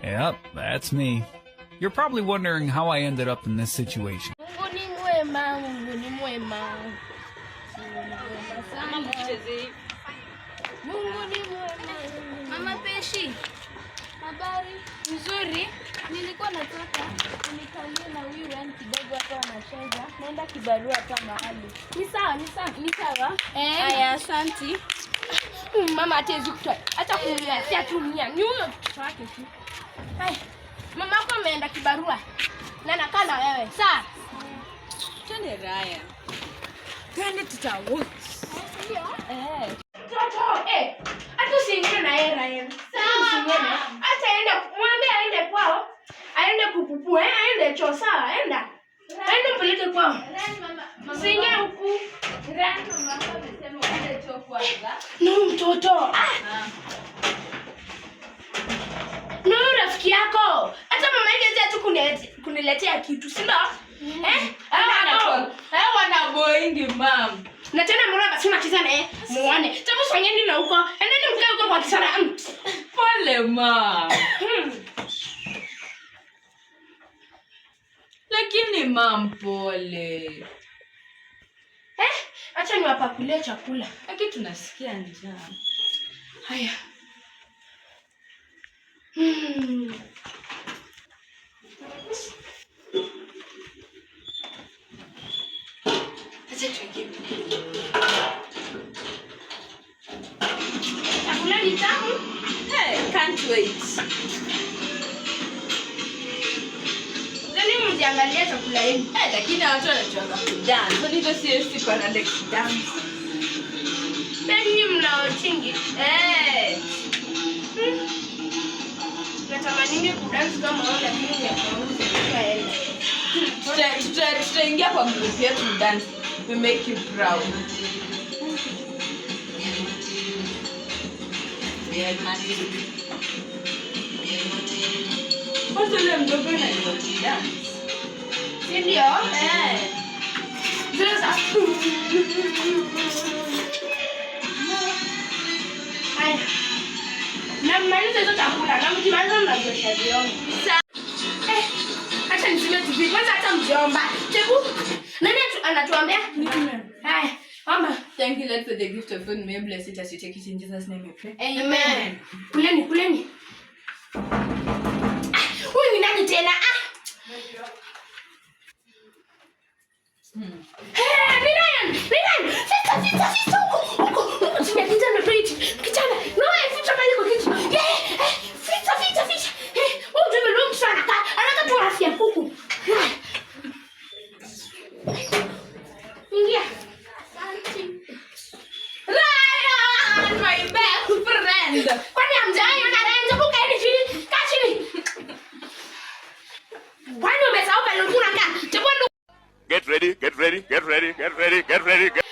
Yep, that's me. You're probably wondering how I ended up in this situation. Mungu ni mwema, Mungu ni mwema. Mungu ni mwema sana. Mungu ni mwema. Mama Peshi, Habari? Nzuri. Nilikuwa nataka unikalie na huyu Ryan kidogo hapa wanacheza. Naenda kibarua hapa mahali. Ni sawa, ni sawa, ni sawa. Eh. Aya, asanti. Mama hata kutoa hata kunia, tumia. Ni huyo mtoto wake tu. Haya. Mama yako ameenda kibarua. Na nakaa na wewe. Sawa? Twende, Raya. Twende tutawatch. Eh. Toto, eh. Hata usiingie na yeye, Ryan. Sawa. Hata aende, mwambie aende kwao. Aende kupupua, eh, aende choo, sawa, enda. Aende mpeleke kwao. Usiingie huku. No, mtoto. Ah. No, rafiki yako. Hata mama yake hawezi tu kuniletea kitu, si ndio? Eh? Hao wanaboingi, mam. Na tena mbona basi unacheza naye? Muone. Tabu songeni na huko. Endeni mkae huko kwa kisana. Pole, mam. Lakini mam, pole. Eh, acha niwapakulie chakula. Lakini tunasikia njaa. Haya. Acha tuingie. Chakula ni tamu. Hey, can't wait. Zeni mjiangalie chakula yenu. Eh, lakini watu wanajuanga kudance. Kwani hizo CFC kwa Alex dance? Pia nyinyi mnaochingi. Eh. Natamaningi kudance kama wao, lakini miaka yangu zimeshaenda. Tutaingia kwa group yetu dance. We make you proud. Kwanza ule mdogo anajua kudance. Si ndio? Eh. Sasa. Haya. Na mmalize hizo chakula na mkimaliza mnaosha vyombo. Eh, acha nizime TV kwanza, hata mjomba. Chebu. Nani anatuambia? Haya, omba. Thank you, Lord, for the gift of food. May you bless it as you take it, in Jesus' name we pray. Amen. Kuleni, kuleni. Ah, huyu ni nani tena? Ah. Hey, ni Ryan, ni Ryan. Ficha, ficha, ficha huko, huko, huko chini ya kitanda, fridge. Kitanda. No, eh, ficha pale kwa kiti. Yeah, eh, ficha, ficha, ficha. Eh, huyu ndio vile mtu anakaa, anakaa tu afya ya kuku. Yeah. Ingia. Asante. Ryan, My best friend. Kwani hamjawahi ona Ryan? Hebu kaeni chini, kaa chini. Kwani umesahau pale ulikuwa unakaa? Hebu Get ready, get ready, get ready, get ready, get ready. Get